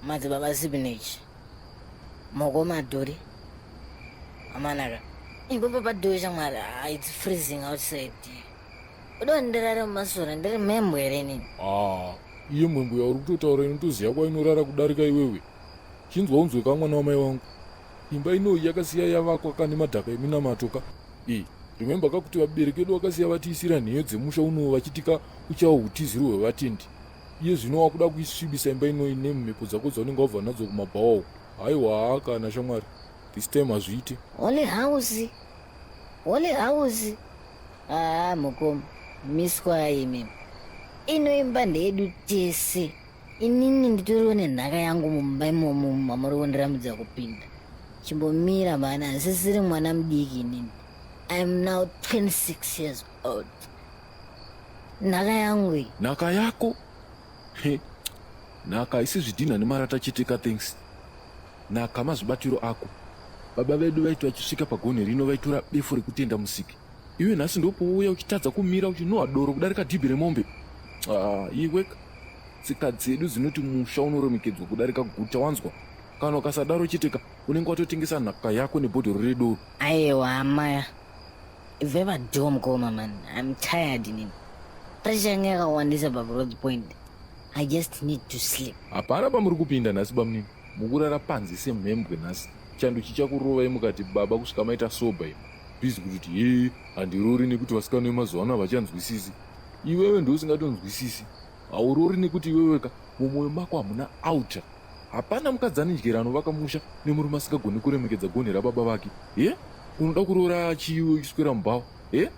Madzibaba Sibinich, mukoma Dhori, amanaka. Ipo papadhori shamwari, ah, it's freezing outside. Uda ndirare mumasora, ndiri mhembwe here inini? Ah, iye mhembwe yauri kutotaura inotoziva kwainorara kudarika iwewe. Chinzwa unzwe ka mwana wamai wangu. Imba inoyi yakasiya yavakwa ka nemadhaka eminamato ka. E, remember ka kuti vabereki vedu vakasiya vatiisira nheyo dzemusha unowu vachiti ka uchawa utiziro hwevatendi. Iye zvino wakuda kuisvibisa imba inoyi nemhepo dzako dzaunenge wabva nadzo kumabhawa uko. Haiwa kana shamwari. This time hazviite. Holy house. Holy house. Ah, mukoma. Miswai imimi. Ino imba ndeyedu tese. Inini nditoriwo nenhaka yangu mumba imomo mamuri kundirambidza kupinda. Chimbomira mhani, handisisiri mwana mudiki inini. I am now 26 years old. Nhaka yangu iyi. Nhaka yako? He. Nhaka haisi zvidhinha nemarata chete ka thanks. Nhaka mazvibatiro ako. Baba vedu vaiti vachisvika pagonhi rino vaitora befu rekutenda musiki. Iwe nhasi ndopouya uchitadza kumira uchinhuhwa doro kudarika dhibhi remombe. Ah, iweka. Tsika dzedu dzinoti musha unoremekedzwa kudarika guta wanzwa. Kana ukasadaro chete ka unenge watotengesa nhaka yako nebhodhoro redoro. Aiwa amaya. Ibvai padhoo mukoma man. I'm tired inini. Pressure yanga yakawandisa pagrowth point. I just need to sleep. Hapana pamuri kupinda nhasi bamunini. Mukurara panze semhembwe nhasi. Chando chichakurovai mukati baba kusvika maita sober imi. Busy kutoti hee handiroori nekuti vasikana vemazuva ano havachanzwisisi. Iwewe ndiwe usingatonzwisisi. Hauroori nekuti iwewe ka mumwoyo mako hamuna altar. Hapana mukadzi ane njere anovaka musha nemurume asingagoni kuremekedza gonhi rababa vake. He? Unoda kuroora chii iwe uchiswera mubhawa? He?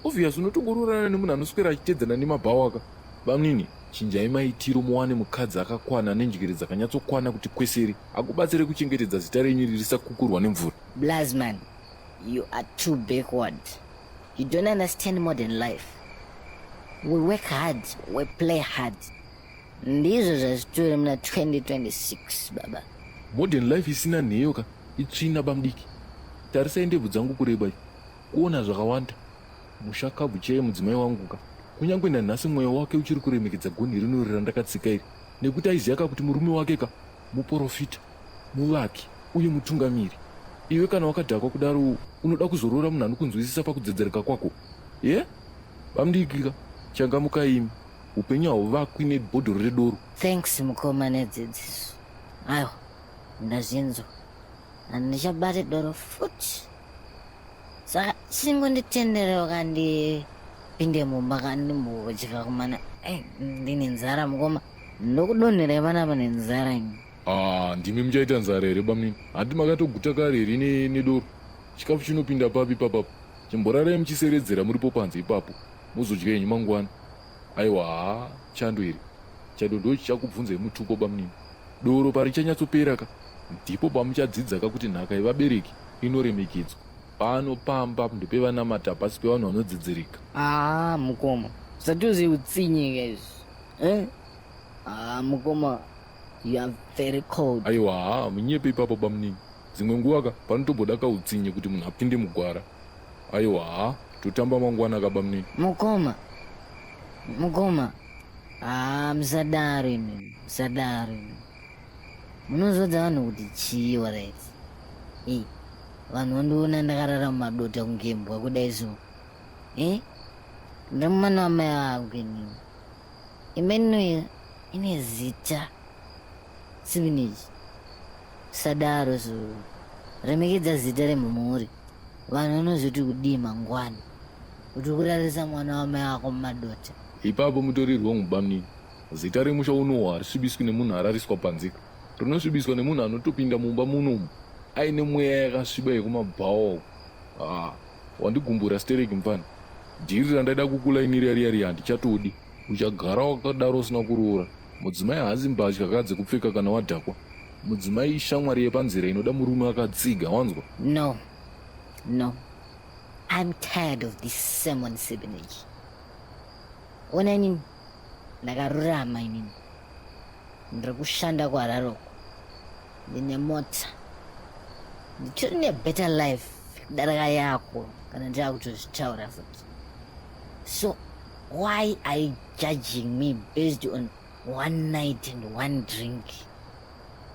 Obvious unotongoroorana nemunhu anoswera achitedzana nemabhawa ka. Bamnini, chinjai maitiro muwane mukadzi akakwana ane njere dzakanyatsokwana kuti kwesere akubatsire kuchengetedza zita renyu iri risakukurwa nemvura. Blaz man, you are too backward. You don't understand modern life. We work hard, we play hard. Ndizvo zvazvitori muna 2026 baba. Modern life isina nheyo ka itsvina bamdiki. Tarisai ndebvu dzangu kureba kuona zvakawanda. Mushakabvu chaiye mudzimai wangu ka kunyange nanhasi mwoyo wake uchiri kuremekedza gonhi rinori randakatsika iri nekuti aiziva ka kuti murume wake ka muporofita, muvaki uye mutungamiri. Iwe kana wakadhakwa kudaro unoda kuzoroora munhu anokunzwisisa pakudzedzereka kwako? Ye? Bamdiki ka changamukai imi. Upenyu hauvakwi nebhodhoro redoro. Thanks mukoma nedzidziso. Aiwa ndazvinzwa. Handichabate doro futi. Saka chingonditenderewo kandipinde mumba kandimbodya kumana. Eh, ndine nzara mukoma. Ndokudonherai panapa nenzara ini. Ah, ndimi muchaita nzara here bamnini? Hanti makatoguta kare here nedoro? Chikafu chinopinda papi papapo? Chimborarai muchiseredzera muripo panze ipapo. Mozodya henyu mangwana. Aiwa haa chando here? Chando ndo chichakubvunzai mutupo bamnini. Doro parichanyatsopera ka ndipo pamuchadzidza ka kuti nhaka yevabereki inoremekedzwa. Pano pamba ndepevanamata hapasi pevanhu vanodzedzereka. Haa mukoma zvatose utsinye ka izvi eh? Haa mukoma you are very cold. Aiwa haa munyepe ipapo bamnini. Dzimwe nguva ka panotomboda kautsinye kuti munhu apinde mugwara. Aiwa haa totamba mangwana ka bamnini. Mukoma mukoma haa musadaro imi musadaro imi munozodza vanhu kuti chii alright hey, vanhu vandiona ndakarara mumadota kunge mbwa kudai so eh? Ndiri mwana wamai vangu inini imba inoyi ine zita siviniji sadaro so remekedza zita remhuri vanhu vanozoti kudii mangwana kuti kurarisa mwana wamai vako mumadota. Ipapo mutori wrong bamnini. Zita remusha unowu harisvibiswi nemunhu arariswa panze ka. Rinosvibiswa nemunhu anotopinda mumba munomu aine mweya yakasviba yekumabhawa uko. Haa wandigumbura stereki mfana. Dhiri randaida kukulainira riya riya handichatodi. Uchagara wakadaro usina kuroora. Mudzimai haasi mbatya ka dzekupfeka kana wadhakwa. Mudzimai ishamwari yepanzira inoda murume akatsiga wanzwa? No no I'm tired of this sermon Sibinich. Ona inini ndakarurama inini. Ndiri kushanda kuHarare uko. Ndine mota. Nditori nebetter life kudarika yako kana ndakutozvitaura futi. So why are you judging me based on one night and one drink?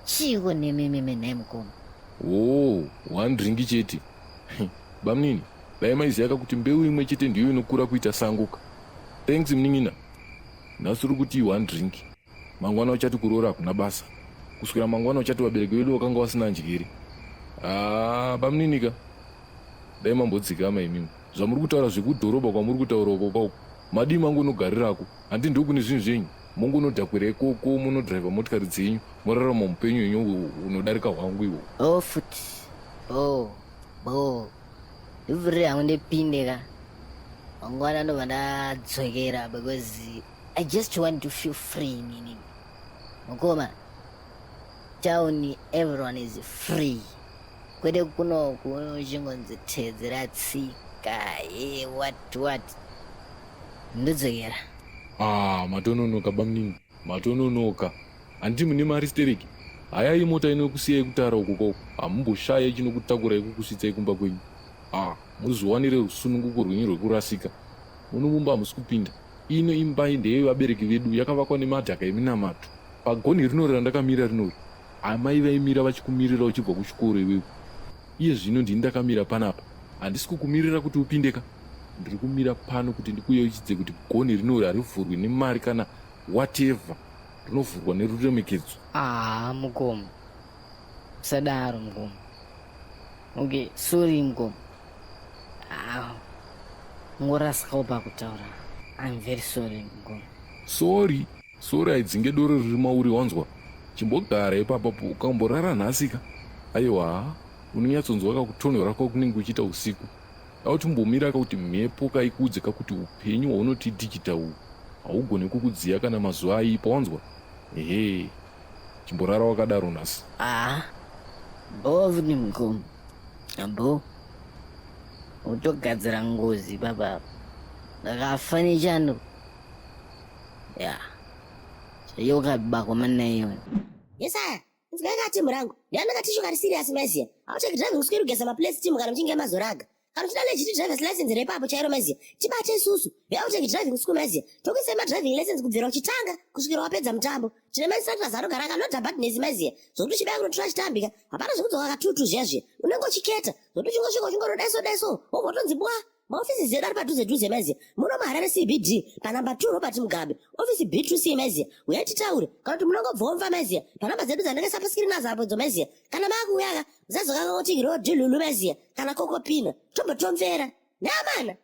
Chiiko nemimimi nhai mukoma? Oh, one drink chete. Bamnini, dai maiziva kuti mbeu imwe chete ndiyo inokura kuita sango ka. Thanks munin'ina. Nhasi uri kuti one drink. Mangwana uchati kuroora hakuna basa. Kuswera mangwana uchati vabereki vedu vakanga vasina njere. Ah, bamnini ka. Dai mambodzikama imimi. Zvamuri kutaura zvekudhorobha kwamuri kutaura uko kauko. Madii mangonogarirako. Handi ndokune zvinhu zvenyu. Mongonodhakwira ikoko munodhiraivha motikari dzenyu morarama upenyu henyu hunodarika hwangu ihwo. Oh futi. Oh, bo. Ndivhurire hangu ndipinde ka. Mangwana ndobva ndadzokera because I just want to feel free inini. Mukoma. Town everyone is free. Kwete kunoku uchingonzi teedzera tsika ye what what. Ndodzokera. Ah, matononoka bamnini. Matononoka. Handiti mune mari stereki. Hayai mota inokusiyai kutara uko koko. Hamumboshaya chinokutakurai kukusvitsai kumba kwenyu. Ah, muzviwanire rusununguko rwenyu rwekurasika. Muno mumba hamusi kupinda. Ino imba ndeyevabereki vedu yakavakwa nemadhaka eminamato. Pagonhi rinori randakamira rinori. Amai vaimira vachikumirira uchibva kuchikoro iwewe. Iye zvino ndini ndakamira panapa. Handisi kukumirira kuti upinde ka. Ndiri kumira pano kuti ndikuyeuchidze kuti gonhi rinori harivhurwi nemari kana whatever. Rinovhurwa neruremekedzo. Ah, mukoma. Usadaro mukoma. Okay, sorry mukoma. Ah, ngorasikawo pakutaura. I'm very sorry mukoma. Sorry, sorry haidzinge doro riri mauri wanzwa. Chimbogara ipapa ukamborara nhasi ka. Aiwa, unonyatsonzwa kakutonhora kwakunenge uchiita usiku. Dai umbomira kakuti mhepo kaikuudze kakuti upenyu hwaunoti digital uhu haugoni kukudziya kana mazuva aipa wanzwa. Ehe, chimborara wakadaro nhasi. Ah, bo futi mukoma. Bo. Utogadzira ngozi baba. Ndakafa nechando. Ya. Chaiyo ukabakwa manaiyo. Yesaya, inzwai timu rangu. Ndiani katishu kari serious maiziya. Haucheki driving school kugeza maplace team kana muchinge mazoraga. Kana uchida legit driver's license repapo chairo maiziya. Tibate isusu. Veoutake driving school maiziya. Tokuisai madriving lessons kubvira uchitanga kusvikira wapedza mutambo. Tine mainstructors anogara akalodha badness maiziya. Zvokuti uchibaya kunotora chitambika. Hapana zvekudzoka katutu zviya zviya. Unenge uchiketa. Zvokuti uchingosvika uchingorodaiso daiso. Wobva watonzi bwa. Maofisi edu ari padhuze dhuze maiziya. Muno muHarare CBD panamba 2 Robert Mugabe. Ofisi B2C maiziya. Uyai titaure. Kana kuti munongobvomva maiziya. Panamba dzedu dzandakaisa paskirini nadzo apo idzo maiziya. Kana maakuuya ka musazokanga kuti rodhi lulu maiziya. Kana kokopina. Tombotomvera. Neamana.